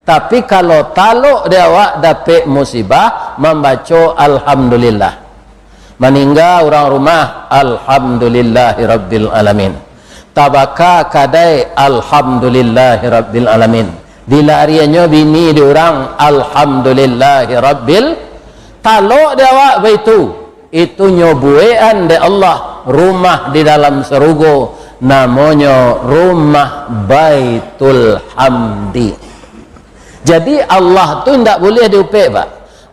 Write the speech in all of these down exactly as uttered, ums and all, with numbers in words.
Tapi kalau talok di awak dapek musibah, mambaco Alhamdulillah. Maningga urang rumah, Alhamdulillahirabbil alamin. Tabaka kadai, Alhamdulillahirabbil alamin. Dilariannyo bini di urang, Alhamdulillahirabbil. Talok di awak baitu, itu nyo buekan dek Allah rumah di dalam sarugo, namonyo rumah Baitul Hamdi. Jadi Allah tu indak buliah diupek, Pak.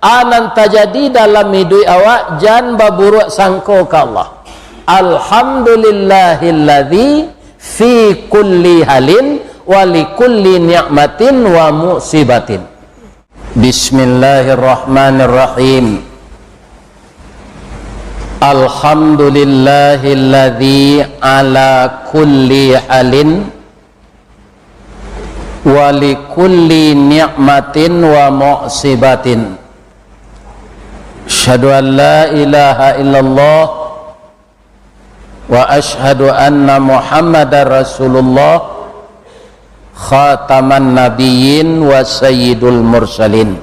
A nan tajadi dalam iduik awak, jan baburuak sangko ka Allah. Alhamdulillahilladzi fi kulli halin wa li kulli ni'matin wa musibatin. Bismillahirrahmanirrahim. Alhamdulillahilladzi ala kulli halin wa li kulli ni'matin wa musibatin. Asyhadu an la ilaha illallah wa asyhadu anna Muhammadar Rasulullah, khataman nabiyyin wa sayyidul mursalin.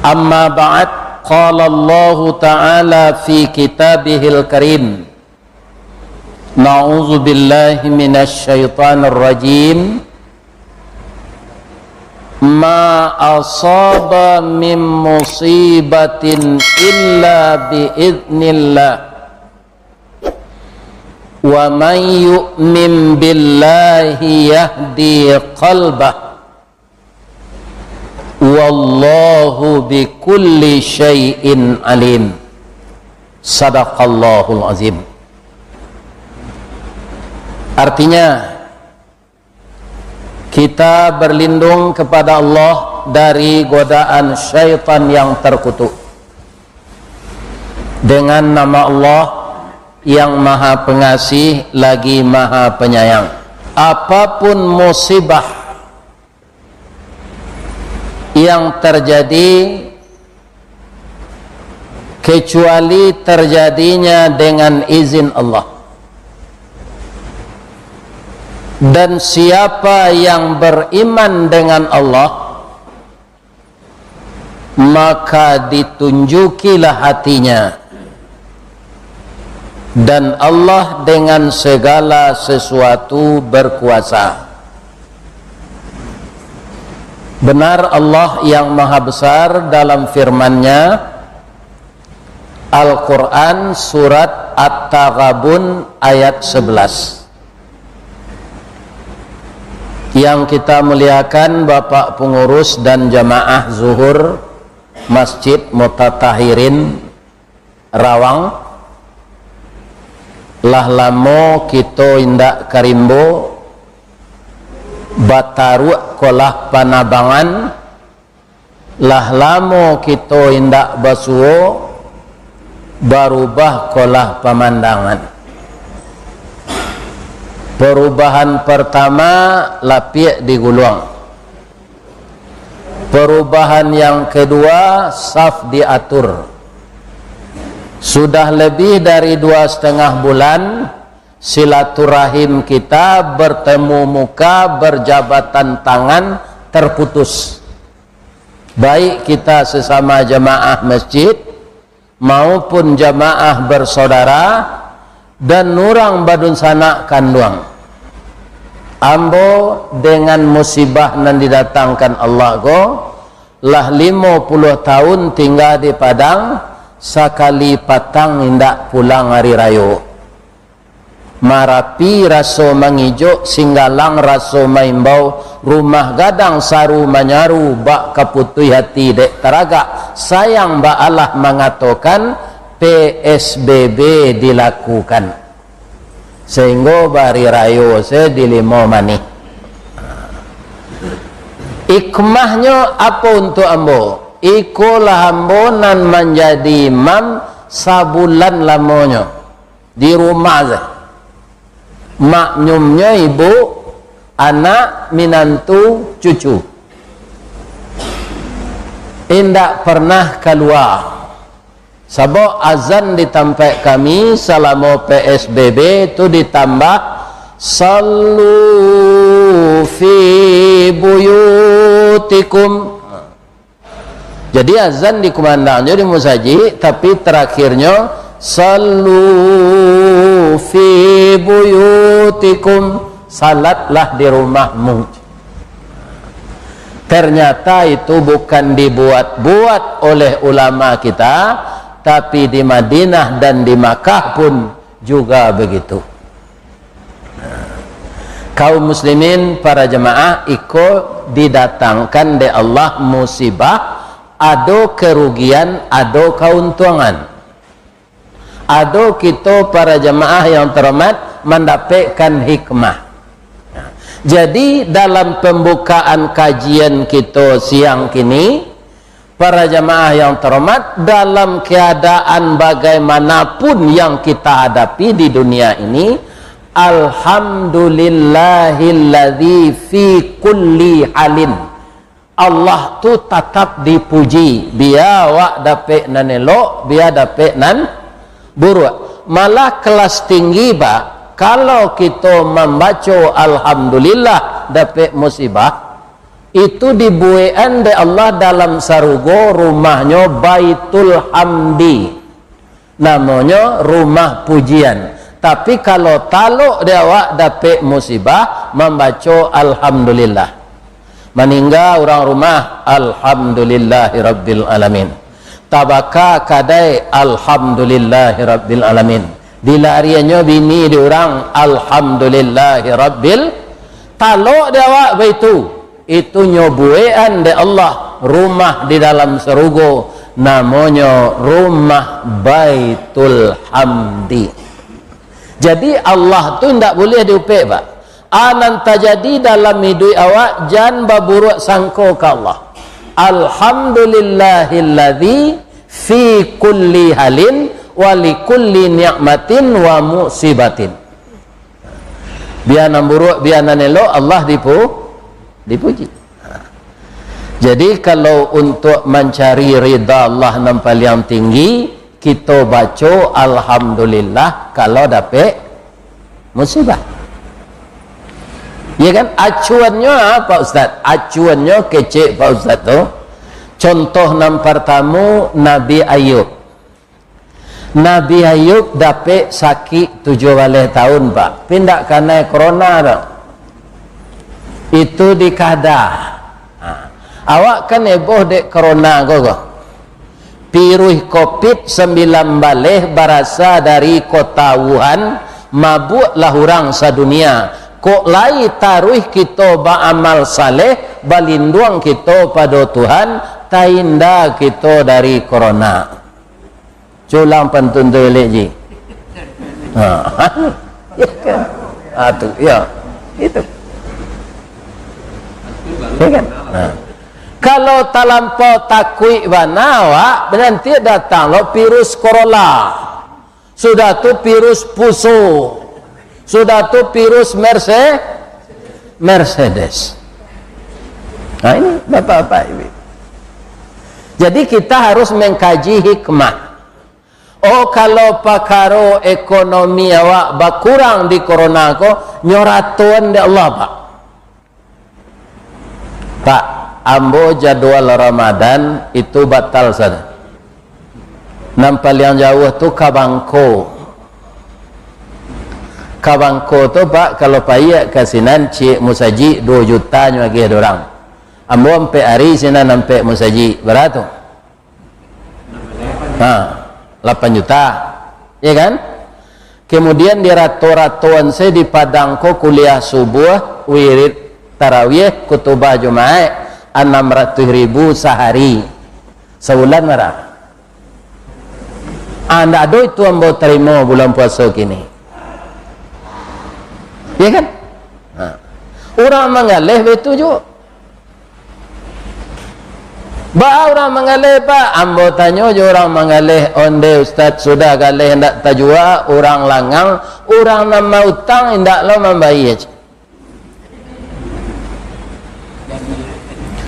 Amma ba'd, qala Allahu ta'ala fi kitabihil karim, na'udzu billahi minasy syaithanir rajim. Ma asaba min musibatin illa bi idznillah, wa man yu'min billahi yahdi qalbah, wallahu bi kulli syai'in alim. Sadaqallahul azim. Artinya, kita berlindung kepada Allah dari godaan syaitan yang terkutuk. Dengan nama Allah yang Maha Pengasih lagi Maha Penyayang. Apapun musibah yang terjadi, kecuali terjadinya dengan izin Allah. Dan siapa yang beriman dengan Allah, maka ditunjukilah hatinya, dan Allah dengan segala sesuatu berkuasa. Benar, Allah yang Maha Besar dalam firman-Nya, Al-Quran, surat At-Taghabun, ayat sebelas. Yang kita muliakan Bapak Pengurus dan jamaah Zuhur Masjid Mutatahirin Rawang, lah lamo kito indak ka rimbo, bataruak ko lah panabangan, lah lamo kito indak basuo, barubah ko lah pamandangan. Perubahan pertama, lapiak diguluang. Perubahan yang kedua, saf diatur. Sudah lebih dari dua setengah bulan, silaturahim kita bertemu muka, berjabatan tangan, terputus. Baik kita sesama jamaah masjid, maupun jamaah bersaudara, dan urang badunsanak kanduang. Ambo dengan musibah nan didatangkan Allah ko, lah limo puluah tahun tingga di Padang, sakali patang indak pulang ari rayo. Marapi raso mangijok, Singgalang raso maimbau, Rumah Gadang saru manyaru, bak kaputuih hati dek taragak, sayang bak alah mangatokan, P S B B dilakukan. Sahinggo bari rayo se di limo manih. Hikmahnyo apo untuak ambo? Ikolah ambo nan manjadi imam sabulan lamonyo. Di rumah se. Maknyumnyo ibu, anak, minantu, cucu. Indak pernah kalua. Sabab azan di tampek kami salamo P S B B tu ditambah, "Sallu fi buyutikum. Jadi azan dikumandang jo di musajik, tapi terakhirnyo, "Sallu fi buyutikum, salatlah di rumahmu." Ternyata itu bukan dibuat-buat oleh ulama kita, tapi di Madinah dan di Makkah pun juga begitu. Kaum muslimin, para jamaah, iko didatangkan dek Allah musibah, ado kerugian, ado keuntungan. Ado kito, para jamaah yang terhormat, mandapekkan hikmah. Jadi, dalam pembukaan kajian kito siang kini, para jamaah yang terhormat, dalam keadaan bagaimanapun yang kita hadapi di dunia ini, alhamdulillahilladzi fi kulli halin. Allah tu tatap dipuji, bia awak dapek nan elok, bia dapek nan buruak. Malah kelas tinggi, ba, kalau kito mambaco alhamdulillah dapek musibah, itu dibuekan dek Allah dalam sarugo, rumahnyo Baitul Hamdi. Namonyo rumah pujian. Tapi kalau talok di awak dapek musibah, mambaco alhamdulillah. Maningga urang rumah, alhamdulillahirabbil alamin. Tabaka kadai, alhamdulillahirabbil alamin. Dilariannyo bini di urang, alhamdulillahirabbil. Talok di awak baitu, itu nyo buekan dek Allah rumah di dalam sarugo, namonyo rumah Baitul Hamdi. Jadi, Allah tu indak buliah diupek, Pak. A nan tajadi dalam iduik awak, jan baburuak sangko ka Allah. Alhamdulillahilladzi fi kulli halin wa li kulli ni'matin wa musibatin. Bia nan buruak, bia nan elok, Allah dipu-, dipuji. Jadi, kalau untuk mancari rida Allah nan paliang tinggi, kito baco alhamdulillah kalau dapek musibah. Ya kan? Acuannyo, ah, Pak Ustaz, acuannyo kecek Pak Ustaz tu. Contoh nan partamo, Nabi Ayub. Nabi Ayub dapek sakik tujuah baleh taun, Pak. Tapi indak kanai corona tu. Itu di kada. Ha. Awak kan eboh dek corona ko, ko. Virus covid sambilan baleh barasa dari kota Wuhan, mabuaklah urang sadunia. Kok lai taruih kito baamal saleh, balinduang kito pado Tuhan, tainda kito dari corona. Culang pantun tu elek, Ji. Ha. Ya kan? Ha, tu, ya. Itu. Ya kan? Ha. Kalau talampau takuik bana awak, nanti datang lo virus corona. Sudah tu virus puso. Sudah tu virus Merse-, Mercedes. Nah, ini bapak-bapak, ibu. Jadi, kita harus mengkaji hikmah. Oh, kalau pakaro ekonomi awak bakurang di corona ko, nyo ratoan dek Allah, Pak. Pak, ambo jadwal Ramadan itu batal sajo. Nan paliang jauah tu ka Bangko. Ka Bangko tu, Pak, kalau paiak ka sinan, ciek musajik duo juta nyo agiah dek urang. Ambo ampek ari sinan ampek musajik. Bara tu? Ha, lapan juta. Ya kan? Kemudian dirato-ratoan se di Padang ko kuliah subuah, wirid tarawih, kutubah Jumaik, anam ratuih ribu sahari. Sabulan bara? Ah, ndak ado itu ambo tarimo bulan puaso kini. Ya kan? Ha. Urang manggaleh baitu juo. Baa urang manggaleh, Pak? Ambo tanyo jo urang manggaleh, onde Ustaz sudah galeh ndak tajua, urang langang, urang nan mautang indak lo mambayia.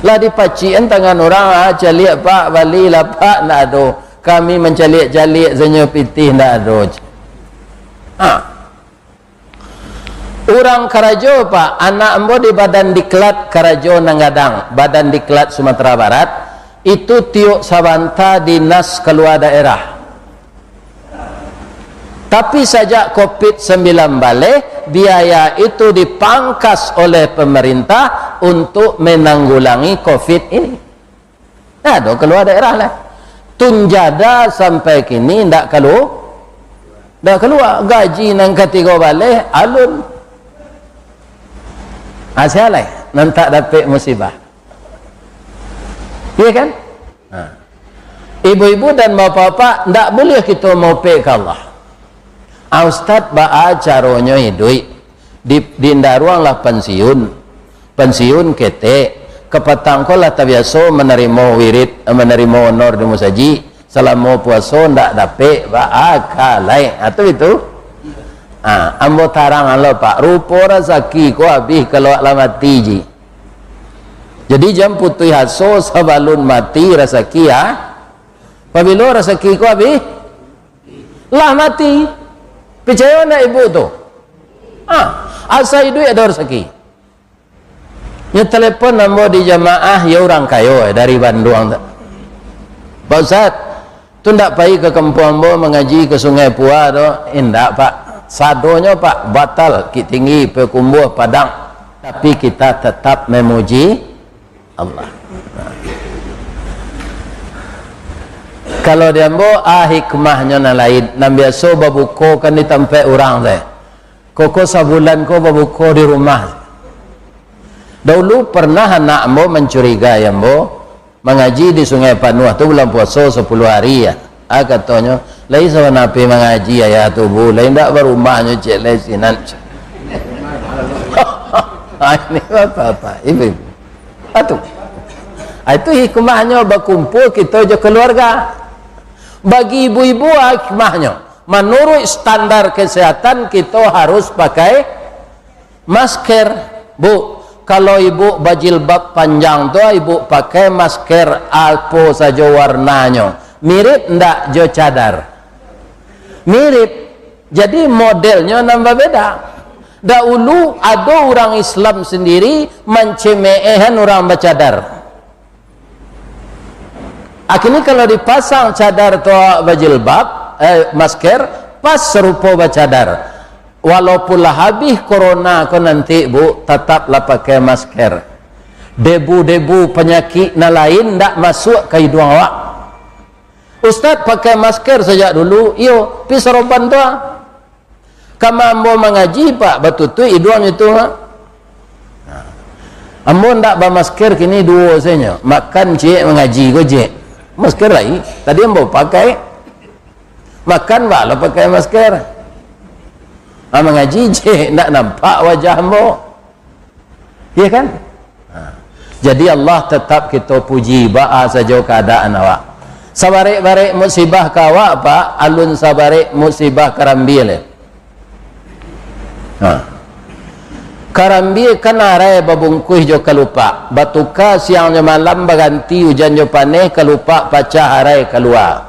Lah dipacikan tangan urang, ah, caliak, Pak, balilah, Pak, ndak ado. Kami mancaliak-caliak sanyo pitih, ndak ado. Ha. Urang karajo, Pak, anak ambo di Badan Diklat karajo nan gadang, Badan Diklat Sumatera Barat, itu tiok sabanta dinas kalua daerah. Tapi sajak covid sambilan baleh, biaya itu dipangkas oleh pemerintah untuk menanggulangi covid ini. Nah, tu kalua daerah lah. Tunjada sampai kini ndak kalu-, ndak kalua. Gaji nan katigo baleh, alun. Asia lai, nan tak dapek musibah. Iya kan? Ha. Ibu-ibu dan bapak-bapak, ndak buliah kito maupek ka Allah. Ah, Ustaz, baa caronyo iduik? Di, di Ndaruang lah pensiun. Pensiun ketek. Kapatang ko lah tabiaso manarimo wirid, manarimo honor di musajik. Salamo puaso ndak dapek, baa ka lai. Ha, tu itu. Ha, ambo tarang lo, Pak. Rupo rasaki ko abih kalau lah mati ji. Jadi, jan putuih aso sabalun mati rasaki, ha? Pabilo rasaki ko abih? Lah mati. Picayo ndak ibu tu? Ha, asa iduik ado rasaki. Nyo telepon ambo di jamaah, yo urang kayo, eh, dari Bandung tu. "Pak Ustaz, tu ndak pai ka kampuang ambo mangaji ka Sungai Pua tu?" "Indak, Pak. Sadonyo, Pak, batal, Bukittinggi, Payakumbuah, Padang. Tapi kita tetap memuji Allah." Kalau di ambo, ah, hikmahnyo nan lain, nan biaso babuko kan di tampek urang tu. Koko sabulan ko babuko di rumah. Daulu pernah anak ambo mancurigai ambo, mangaji di Sungai Panuah tu bulan puaso sapuluah hari, ya. Ah, katonyo, "Lai sabana pai mangaji ayah tu, Bu, lai ndak barumahnyo ciek lai sinan." Ah, ini apa-apa, ibu-ibu. Ah, tu. Ah, itu hikmahnyo bakumpul kito jo keluarga. Bagi ibu-ibu, ah, hikmahnyo, manuruik standar kesehatan, kito harus pakai masker, Bu. Kalau ibu bajilbab panjang tu, ibu pakai masker apo sajo warnanyo, mirip ndak jo cadar? Mirip. Jadi, modelnyo nan babeda. Daulu ado urang Islam sendiri mancemeehan urang bacadar. Kini kalau dipasang cadar atau bajilbab, eh, masker, pas sarupo bacadar. Walaupun lah habih corona ko nanti, Bu, tataplah pakai masker. Debu-debu panyakik nan lain ndak masuak ka iduang awak. "Ustaz pakai masker sajak dulu?" "Iyo, pi saroban tu ah." "Kama ambo mangaji, Pak, batutuik iduang itu, ha?" Nah. Ambo ndak bamasker kini duo sajo. Makan ciek, mangaji ko ciek. Masker lai, tadi ambo pakai. Makan baa lo pakai masker. Ah, mangaji ciek, ndak nampak wajah ambo. Iya kan? Ha. Jadi Allah tatap kito puji, baa sajo kaadaan awak. Sabarek-barek musibah ka awak, Pak, alun sabarek musibah karambia lai. Ha. Karambia kan arai babungkuih jo kalupak, batuka siang jo malam, baganti ujan jo paneh, kalupak pacah arai kalua.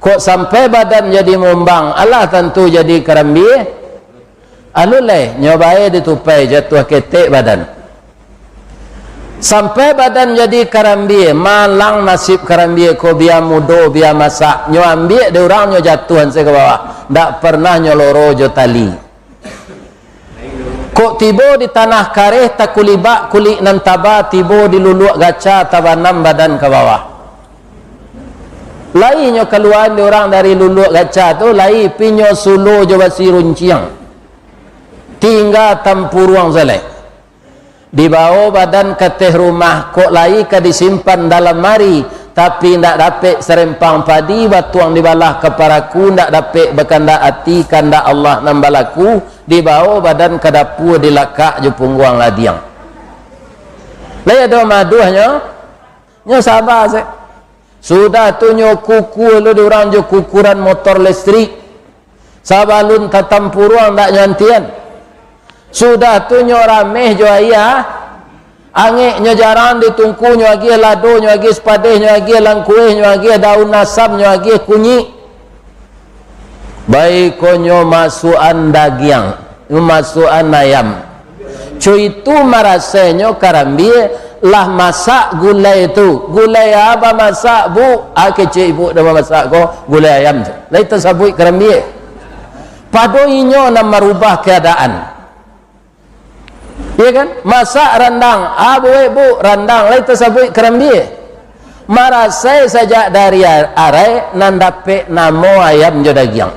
Kok sampai badan jadi mumbang, alah tantu jadi karambia. Alun lai, nyo bae ditupai, jatuah ketek badan. Sampai badan jadi karambia, malang nasib karambia ko, bia mudo, bia masak, nyo ambiak dek urang, nyo jatuahan se ka bawah. Ndak pernah nyo loro jo tali. Kok tibo di tanah kareh, takulibak kulik nan taba, tibo di luluak gaca, tabanam badan ka bawah. Lai nyo kaluaan dek urang dari luluak gaca tu, lai pi nyo sulo jo basi runciang. Tingga tampuruang se lai. Dibao badan ka ateh rumah, kok lai ka disimpan dalam lamari, tapi ndak dapek sarempang padi, batuang dibalah ka paraku, ndak dapek bakandak ati, kandak Allah nan balaku, dibao badan ka dapua, dilakak jo pungguang ladiang. Lai ado maduahnyo? Nyo saba se. Sudah tu nyo kuku lo dek urang jo kukuran motor listrik. Sabalun tatampuruang ndak nyo antian. Sudah tu nyo rameh jo aia. Angek nyo jarang di tungku, nyo agiah lado, nyo agiah sipadeh, nyo agiah langkueh, nyo agiah daun asam, nyo agiah kunyik. Baiko nyo masuakan dagiang. Masuakan ayam. Cuitu marasainyo karambia lah masak gulai tu. "Gulai a bamasak, Bu?" "A, kecek ibu dah bamasak ko, gulai ayam tu." Lai tasabuik karambia. Pado inyo nan marubah kaadaan. Iya kan? "Masak randang." "A, buek, Bu." "Randang." Lai tasabuik karambia. Marasai sajak dari a-, arai nan dapek namo ayam jo dagiang.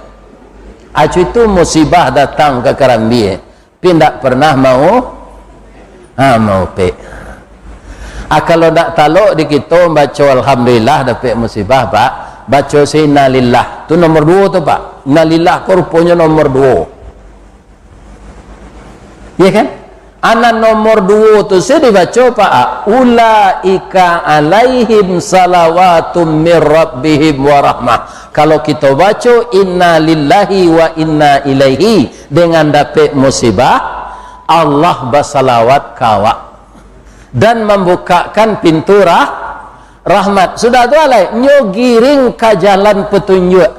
Acu itu musibah datang ka karambia. Tapi ndak pernah mau, ha, maupek. Ah, kalau ndak talok di kito baco alhamdulillah dapek musibah, Pak, baco se innalillah. Tu nomor duo tu, Pak. Innalillah ko ruponyo nomor duo. Iya kan? Anan nomor duo tu se dibaco, Pak. Ah, "Ulaika alaihim salawatum mir rabbihim wa rahmah." Kalau kito baco innalillahi wa inna ilaihi dengan dapek musibah, Allah basalawat ka awak dan mambukakan pintu rah-, rahmat. Sudah tu alai, nyo giring ka jalan petunjuk.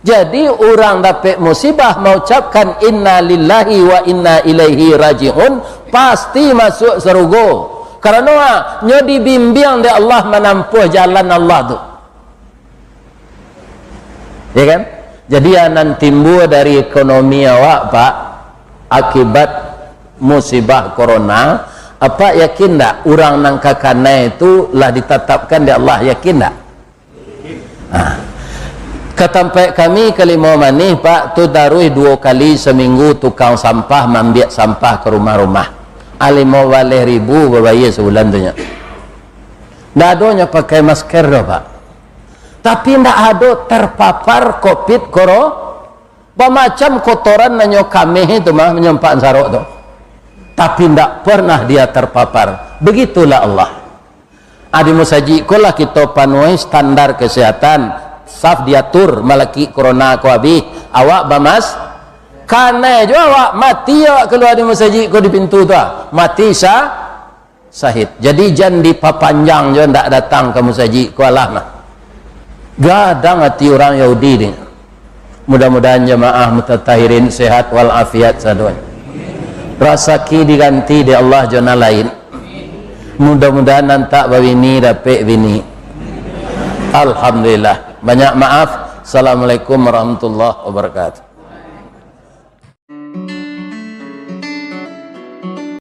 Jadi, urang dapek musibah maucapkan innalillahi wa inna ilaihi rajiun, pasti masuak sarugo. Karano, ah, nyo dibimbiang dek Allah manampuah jalan Allah tu. Ya kan? Jadi, ah, nan timbua dari ekonomi awak, Pak, akibat musibah corona, Apak yakin ndak urang nan ka kanai tu lah ditatapkan dek Allah? Yakin ndak? Nah, ka tampek kami ka Limau Manih, Pak, tu taruih duo kali saminggu tukang sampah maambiak sampah ka rumah-rumah. Ah, limo baleh ribu babayia sabulan tu nyo. Ndak ado nyo pakai masker doh, Pak. Tapi ndak ado tarpapar covid koro-, bamacam kotoran nan nyo kameh tu mah, manyampah sarok tu. Tapi ndak pernah dia tarpapar. Begitulah Allah. Ah, di musajik ko lah kito panuhi standar kesehatan, saf diatur, malakik corona ko abih, awak bamas-, kanai jo awak, mati awak kalua di musajik ko di pintu tu, ah. Mati sa-, sahid. Jadi jan dipapanjang jo, ndak datang ka musajik ko, alah mah. Gadang ati urang Yahudi ni. Mudah-mudahan jamaah mutatahirin sehat wal afiat sadonyo. Rasaki diganti dek Allah jo nan lain. Mudah-mudahan nan tak babini dapek bini. Alhamdulillah. Banyak maaf. Assalamualaikum warahmatullahi wabarakatuh.